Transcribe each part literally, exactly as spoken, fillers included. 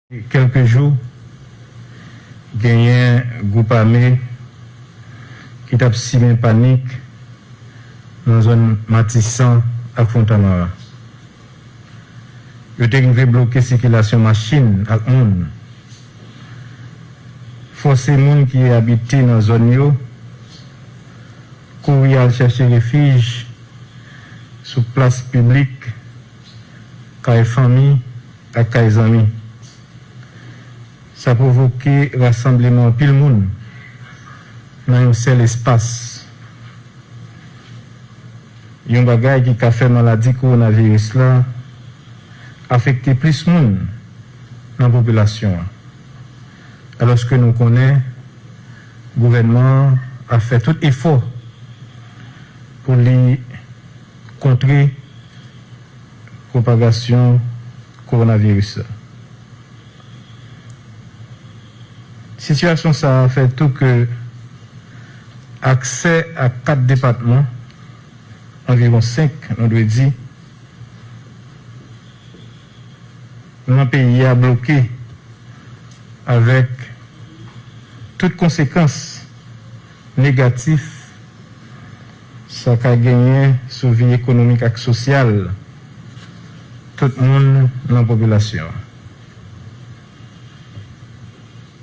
Kèlke jou, genyen gwoup ame ki t ap simen panik nan zòn Matisan ak Fontamara. Yo te rive bloke sikilasyon machin ak moun, fòse moun ki abite nan zòn yo kouri al chèche refij sou plas piblik, kay fanmi ak kay zanmi. Sa pwovoke rasanbleman anpil moun nan yon sèl espas. Yon bagay ki ka fè maladi kowonaviris la afekte plis moun nan popilasyon an. Alòske nou konnen gouvènman an ap fè tout efò pou li kontre pwopagasyon kowonaviris la. Sitiyasyon sa a fè tou ke aksè a kat depatman, anviwon senk, nou dwe di, nan peyi a bloke, avèk tout konsekans negatif sa ka genyen sou vi ekonomik ak sosyal tout moun nan popilasyon an.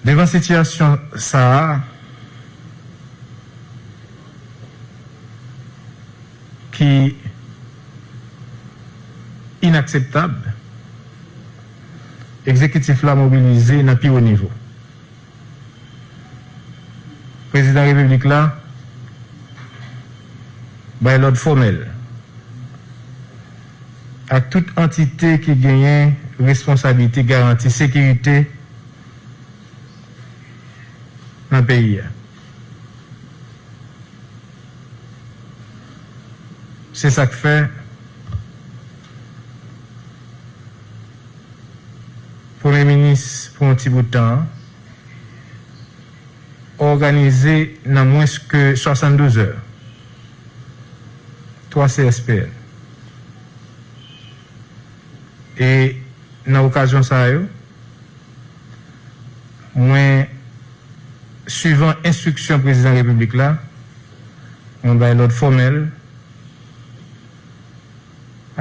Devan sitiyasyon sa a, ki inakseptab, egzekitif la mobilize nan pi wo nivo. Prezidan Repiblik la bay lòd fòmèl ak tout antite ki genyen responsablite garanti sekirite nan peyi a. Se sa k fè Premye Minis, pou yon ti bout tan an, òganize nan mwens ke swasanndouz è twa C S P N. E nan okazyon sa yo, mwen, swivan enstriksyon Prezidan Repiblik la, mwen bay lòd fòmèl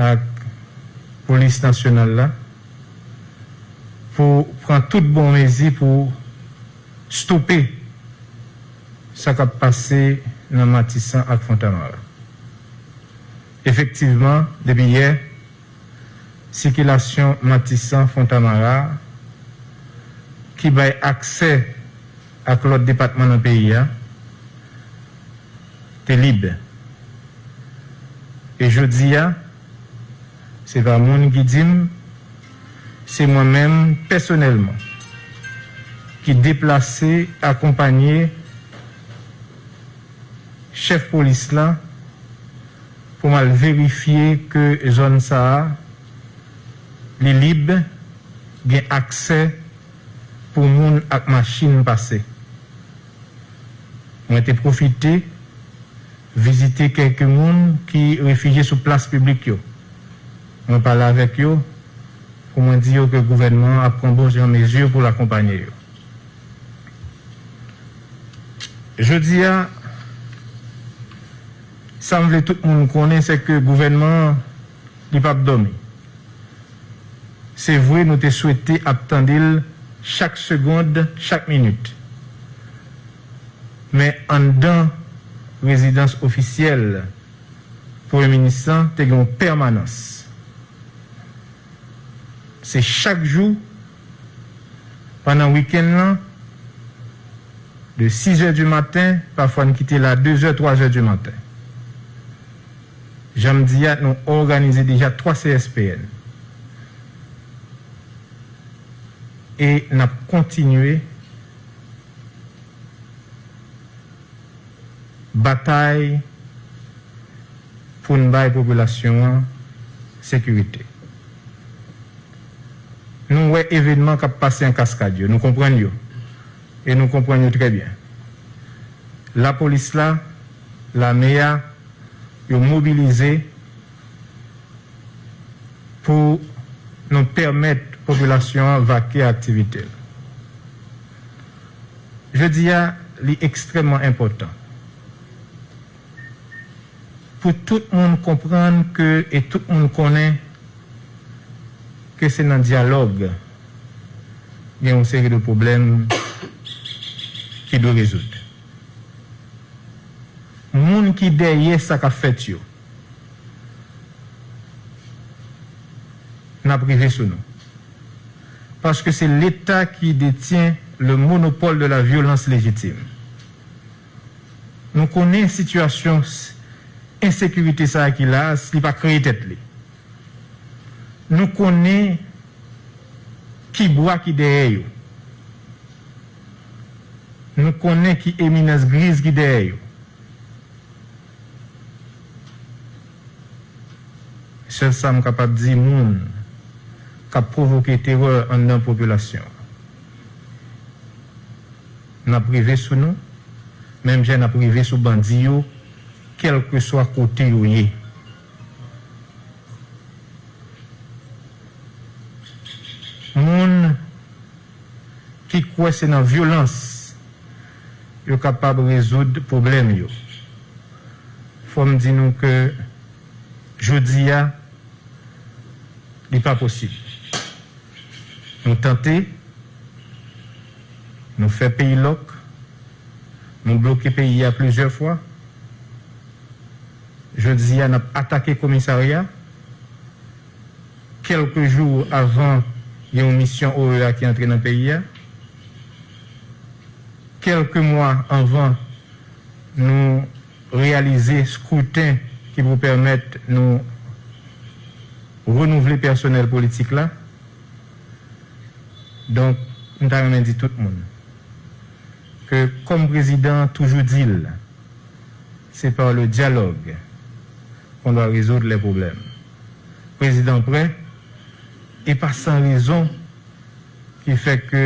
ak Polis Nasyonal la pou pran tout bon mezi pou stope sa k ap pase nan Matisan ak Fontamara. Efektivman, depi yè, sikilasyon Matisan, Fontamara, ki bay aksè ak lòt depatman nan peyi a, te lib. E jodi a, se pa moun ki di m, se mwen menm pèsonèlman ki deplase, akonpanye chèf polis la pou m al verifye ke zòn sa a, li lib, gen aksè pou moun ak machin pase. Mwen te pwofite vizite kèlke moun ki refijye sou plas piblik yo. Mwen pale avèk yo pou mwen di yo ke gouvènman an ap pran bon jan mezi pou l akonpanye yo. Jodi a, sa m vle tout moun konnen, se ke gouvènman an, li p ap dòmi. Se vre, nou te swete ap tande l chak segonn, chak minit. Men anndan rezidans ofisyèl Premye Minis lan, te gen yon pèmanans. Se chak jou, pandan wikenn lan, de sizè di maten, pafwa n kite la dezè, twazè di maten. Jan m di a, nou òganize deja twa C S P N. E n ap kontinye batay pou n bay popilasyon an sekirite. Nou wè evènman k ap pase an kaskad yo, nou konprann yo. E nou konprann yo trè byen. Lapolis la, lame a, yo mobilize pou nou pèmèt Popilasyon an vake aktivite l. Jodi a, li ekstrèmman enpòtan pou tout moun konprann ke, e tout moun konnen ke se nan dyalòg gen yon seri de pwoblèm ki dwe rezoud. Moun ki dèyè sa k ap fèt yo, n ap rive sou nou. Paske se Leta ki detyen le monopole de la violence légitime. Nou konnen sitiyasyon s-, ensekirite sa a ki la, li pa kreye tèt li. Nou konnen ki bwa ki dèyè yo. Nou konnen ki eminans griz ki dèyè yo. Sèl sa m kapab di moun k ap pwovoke terè anndan popilasyon an, n ap rive sou nou, menm jan n ap rive sou bandi yo, kèlkeswa kote yo ye. Moun ki kwè se nan vyolans yo kapab rezoud pwoblèm yo. Fò m di nou ke jodi a, li pa posib. Nou tante, nou fè peyi lòk, nou bloke peyi a plizyè fwa. Jodi a, n ap atake komisarya, kèlke jou avan gen yon misyon O E A ki antre nan peyi a, kèlke mwa anvan nou reyalize skriten ki pou pèmèt nou renouvle pèsonèl politik la. Donk, m ta renmen di tout moun ke, kòm prezidan an toujou di l, c'est par le dialogue qu'on doit résoudre les problèmes. Prezidan prè, e pa san rezon ki fè ke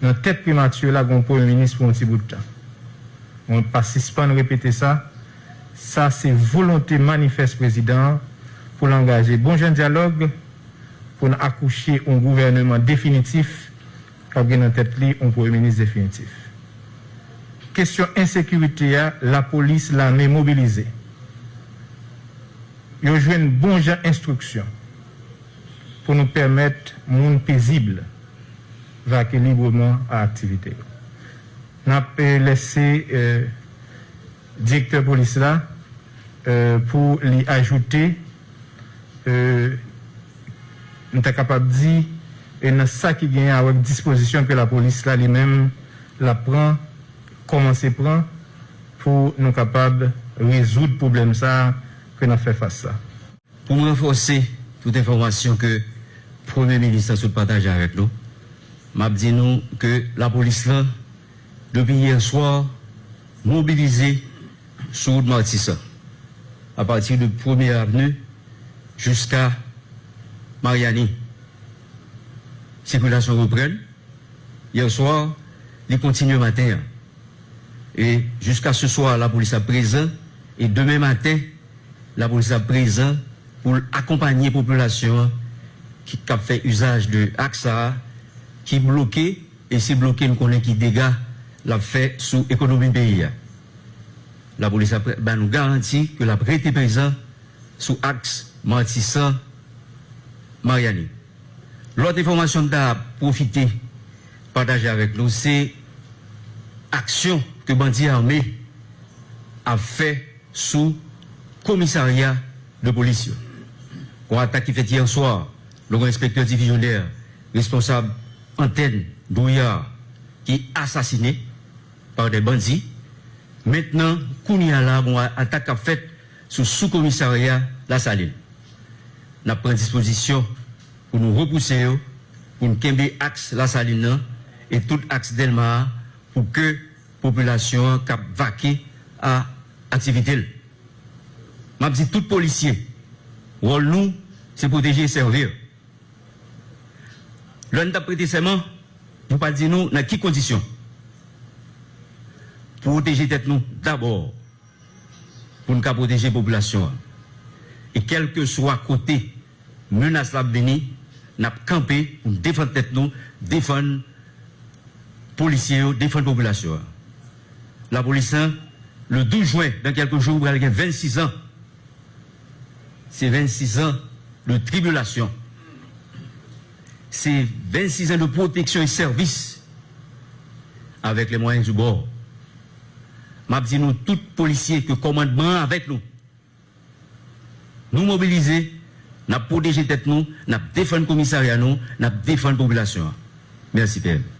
nan tèt primati la, gen yon premye minis pou yon ti bout tan. Mwen pa sispann repete sa. Sa se volonte manifès prezidan an pou l angaje bon jan dyalòg pou n akouche yon gouvèneman definitif k ap gen nan tèt li yon premye minis definitif. Kesyon ensekirite a, lapolis, lame mobilize. Yo jwenn bon jan enstriksyon pou nou pèmèt moun pezib vake libreman a aktivite yo. N ap, eh, lèse, eh, direktè polis la, eh, pou li ajoute, eh, m ta kapab di, eh, nan sa ki genyen avèk dispozisyon ke lapolis la li menm l ap pran, kòmanse pran, pou nou kapab rezoud pwoblèm sa a ke n ap fè fas la. Pou m ranfòse tout enfòmasyon ke Premye Minis lan sot pataje avèk nou, m ap di nou ke lapolis lan, depi yè swa, mobilize sou wout Matisan, apati de Premye Avni jiska Maryani. Sikilasyon reprann. Yè swa, li kontinye maten an. E jiska se swa, lapolis ap prezan. E demen maten, lapolis ap prezan pou l akonpanye popilasyon an ki, k ap fè izaj de aks sa a, ki bloke, e se bloke n konnen ki dega l ap fè sou ekonomi peyi a. Lapolis ap ba nou garanti ke l ap rete prezan sou aks Matisan, Maryani. Lòt enfòmasyon m ta pwofite pataje avèk nou, se aksyon ke bandi ame ap fè sou komisarya de polis yo. Yon atak ki fèt yè swa, lè yon enspektè divizyonè, responsab antèn Drouillard, ki asasine pa de bandi. Mentnan, kounye a la, gon a-, atak k ap fèt sou soukomisarya Lasalin. N ap pran dispozisyon pou nou repouse yo, pou n kenbe aks Lasalin nan e tout aks Dèlma a, pou ke popilasyon an kab vake a aktivite l. M ap di tout polisye, wòl nou, se pwoteje e sèvi. Lè n t ap prete sèman, nou pa di nou nan ki kondisyon. Pwoteje tèt nou dabò, pou n ka pwoteje popilasyon an. E kèlkeswa kote menas la ap vini, N ap kanpe pou n defann tèt nou, defann polisye yo, defann popilasyon an. Lapolis lan, le douz jen, dans quelques jours, pral gen vennsis an. Se vennsis an de tribilasyon. Se vennsis an de pwoteksyon e sèvis avec les moyens du bord. M ap di nou tout polisye ke kòmandman an avèk nou. Nou mobilize, n ap pwoteje tèt nou, n ap defann komisarya nou, n ap defann popilasyon an. Mèsi, P M.